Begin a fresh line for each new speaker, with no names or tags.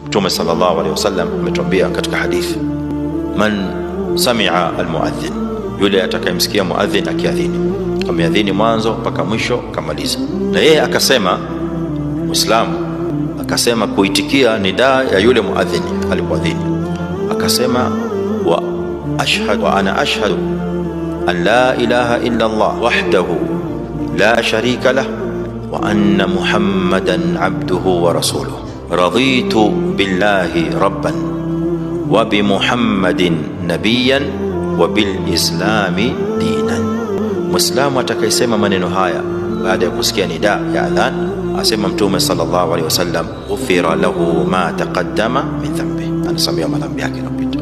Mtume sallallahu alaihi wasallam ametuambia katika hadithi, man samia almuadhin, yule atakayemsikia muadhin akiadhini, ameadhini mwanzo mpaka mwisho kamaliza, na yeye akasema, Muislamu akasema kuitikia nidaa ya yule muadhini alipoadhini, akasema wa ashhadu wa ana ashhadu an la ilaha illa Allah wahdahu la sharika lah wa anna Muhammadan abduhu wa rasuluh raditu billahi rabban wa bimuhammadin nabiyan wa bilislami dinan. Muislamu atakayesema maneno haya baada ya kusikia nidaa ya adhan, asema Mtume sallallahu alaihi wasallam, ghufira lahu ma taqaddama min dhanbi, anasamehewa madhambi yake yaliyopita.